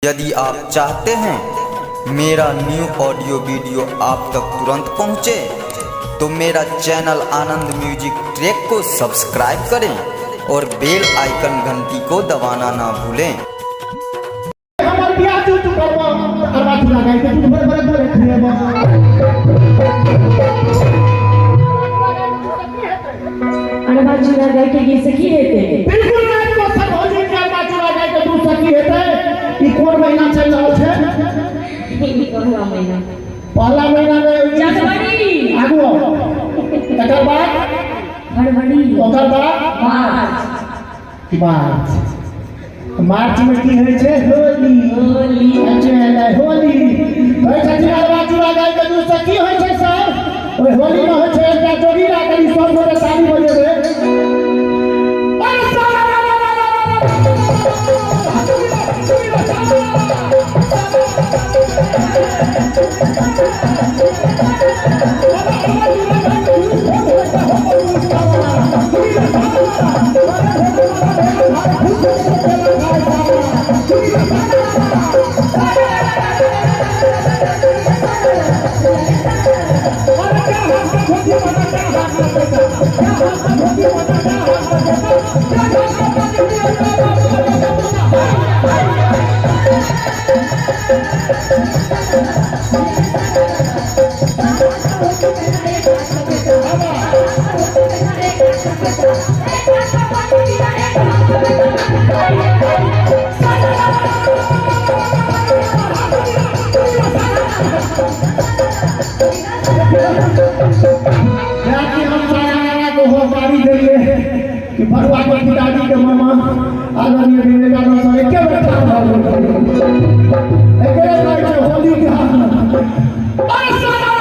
यदि आप चाहते हैं मेरा न्यू ऑडियो वीडियो आप तक तुरंत पहुंचे, तो मेरा चैनल आनंद म्यूजिक ट्रैक को सब्सक्राइब करें और बेल आइकन घंटी को दबाना ना भूलें। हमर बियाह जो तू करबो अरबा चूड़ा गाय के दूध भर भर भर खुएबो। अरबा चूड़ा गाय के घी से की हेतै? बिल्कुल रात को सब भौजी के अरबा चूड़ा गाय के दूध से की हेतै? ई कोन महीना चलि रहल छै? पहला महीना। पहला महीना में जनवरी। आगू आओ। तकर बाद फरवरी। ओकर बाद मार्च। मार्च। मार्च में की होइ छै? होली। होली। अच्छा, होली होइ छथिन। अरबा चूड़ा गाय के दूध से की होइ छै सर? ओहि होली में होइ छै एकटा जोगीरा करी, सब गोटे ताली बजेबै। अरे जाके हम सारा को होकारी देलिए कि भरुआ के पिताजी के मामा आदरणीय विवेकानंद सर एके बेर ठाढ़ भऽ गेल। एकरे कहै छै होली के हाथ। अरे सारा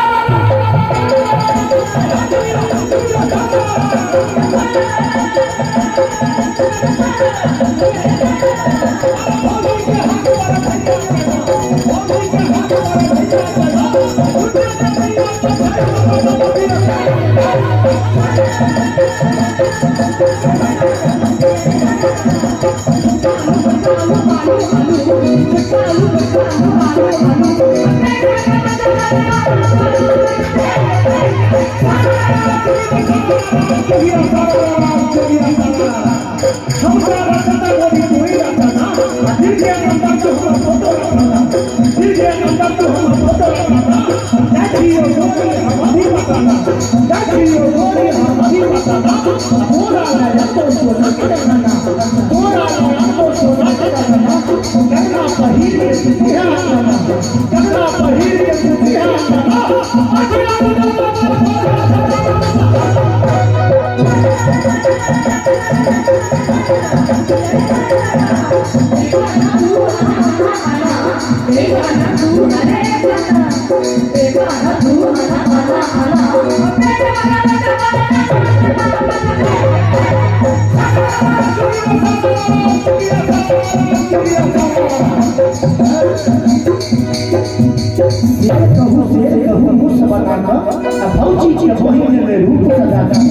शेर कहू मुस बना कऽ आ भौजी के बहिन ले रूप सजा कऽ,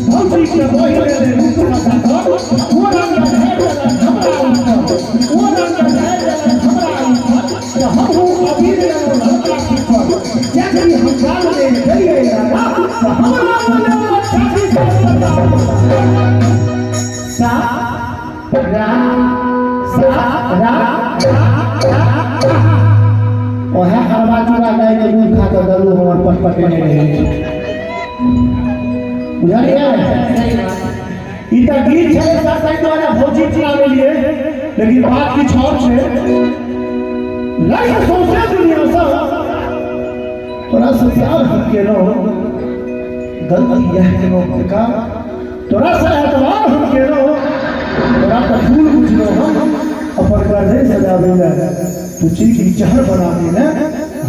भौजी के बहिन ले रूप सजा कऽ, ओ रंग ढारि देलक हमरा ऊपर, ओ रंग ढारि देलक हमरा ऊपर, तऽ हमहूँ अबीर लेलहुँ ललका पीपर। जखनी हम गाल में गेलियै लगा तऽ हमरा बोलेलक छाती से लगा। सा रा सा रा रा रा। ओहे अरबा चूड़ा गाय के दूध खा कऽ गलू हमर पटपटेने रहै छै, बुझलियै? ई तऽ गीत छलै सर, ताहि दुआरे भौजी चुना लेलियै, लेकिन बात किछु आओर छै। लड़ि सौंसे दुनिया सँ तोरा से प्यार हम केलहुँ, गलती इएह केलहुँ बड़का। तोरा से एतबार हम केलहुँ, तोरा तऽ फूल बुझलहुँ हम अपन गर्दन सजाबै लए, तू चीज जहर बना देने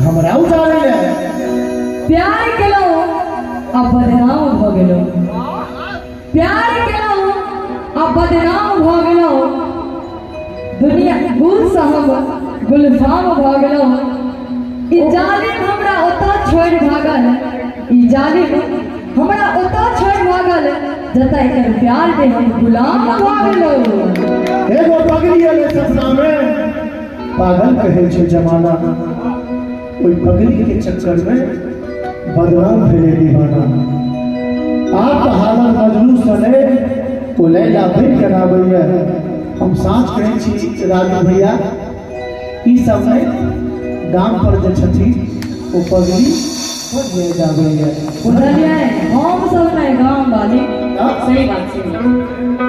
हमरा उजाड़े लए। प्यार केलहुँ आ बदनाम भऽ गेलहुँ, प्यार केलहुँ आ बदनाम भऽ गेलहुँ, दुनिया गुल सँ हम गुलफाम भऽ गेलहुँ। ई जालिम हमरा ओतऽ छोड़ि भागल, ई जालिम हमरा ओतऽ छोड़ि भागल जतऽ एकर प्यार में हम गुलाम भऽ गेलहुँ। एगो पगली एलै सपना में। पागल कहै छै जमाना, ओहि पगली के चक्कर में बदनाम भेलै दीवाना। आब तऽ हालत मजनू सने ओ लैला बनि के आबैया। हम साँच कहै छी राजू भैया, ई सब नहि, गाम पर जे छथिन ओ पगली बड़ याद आबैया। बुझलियै, हम सब नहि गाम वाली। सही बात छै,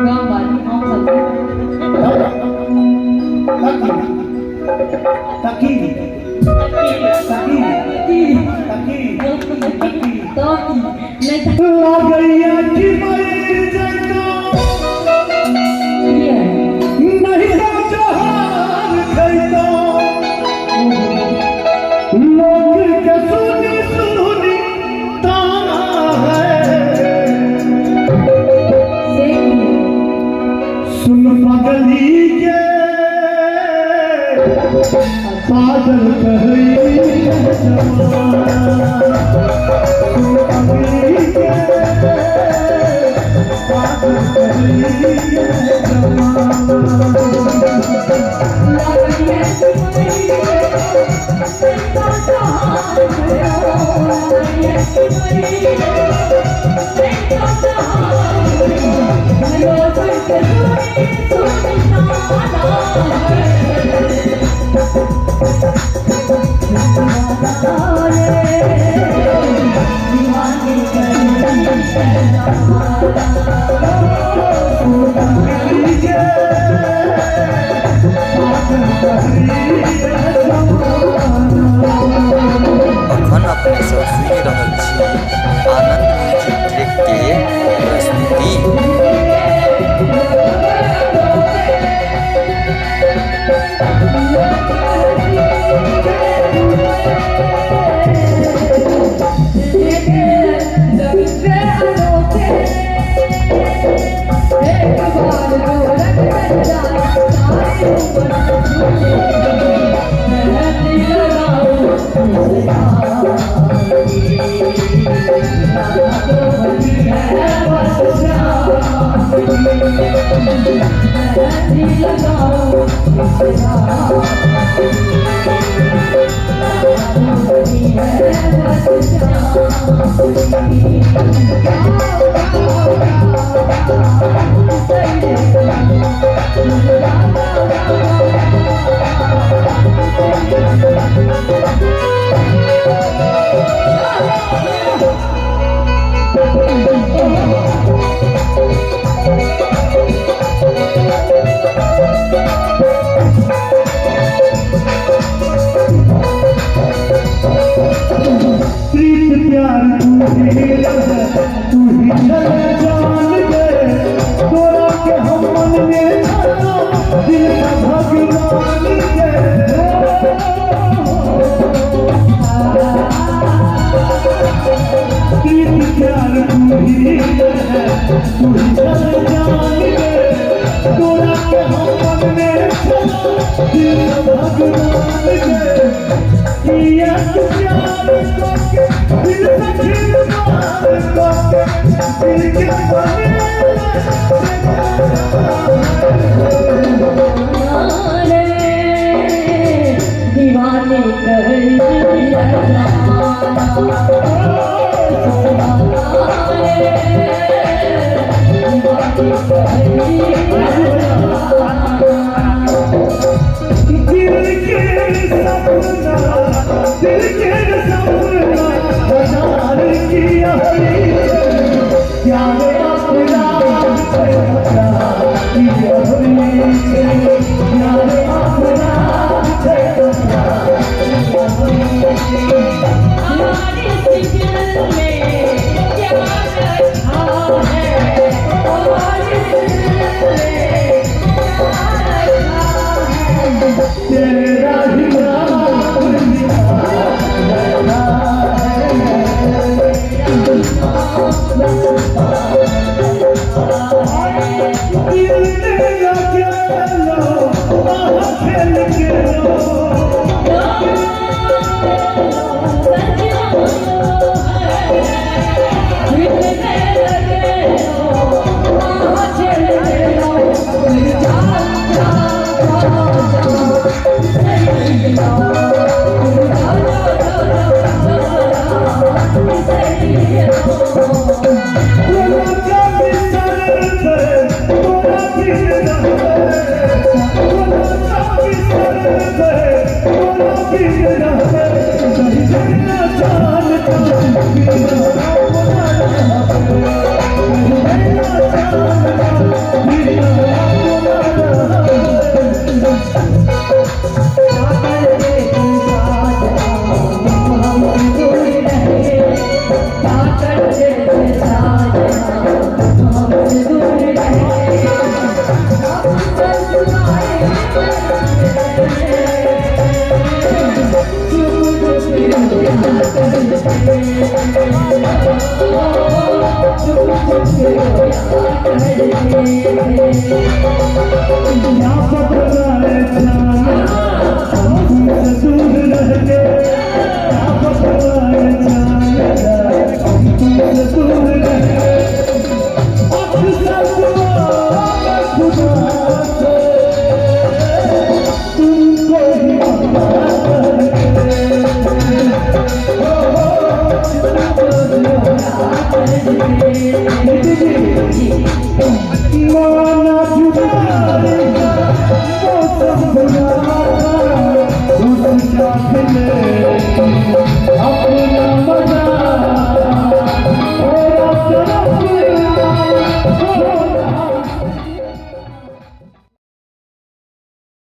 गाम वाली हम सब। तकी तकी तकी तकी तकी तो की नहि तऽ लागैया कि मर जइतो की है? नहीं तो जहान खैतो, लोग के सुनी सुनी ताना है। से की? सुन पगली के पागल कहई जमाना, सुन पगली के पागल कहई जमाना। लागैया कि मरि जइतो नहीं तो जहान खैतो, लागैया कि मरि जइतो नहीं तो जहान खैतो, लोग के सुनी सुनी ताना है। दीवाना रे, दीवानी करी पगली के पागल कहई जमाना। अखन अपने सब सुनि रहल छी आनंद म्यूजिक ट्रैक के प्रस्तुति। प्रीत प्यार तू ही है, तू ही चले जान दे, तोरा के हम मन में छलो दिल का भगवान के। प्रीत प्यार तू ही है, तू ही चले जान दे, तोरा के हम मन में छलो दिल का भगवान के। किया तू प्यार करके दिल से खिलवाड़ करके दिल के बने। दीवाने दिल के सपना, दिल के सपना हजार किया है, प्यार अपना किया है, प्यार अपना। हमारे दिल में क्या रखा है, हमारे दिल में क्या रखा है। तेरा ही नाम लिखा है। या।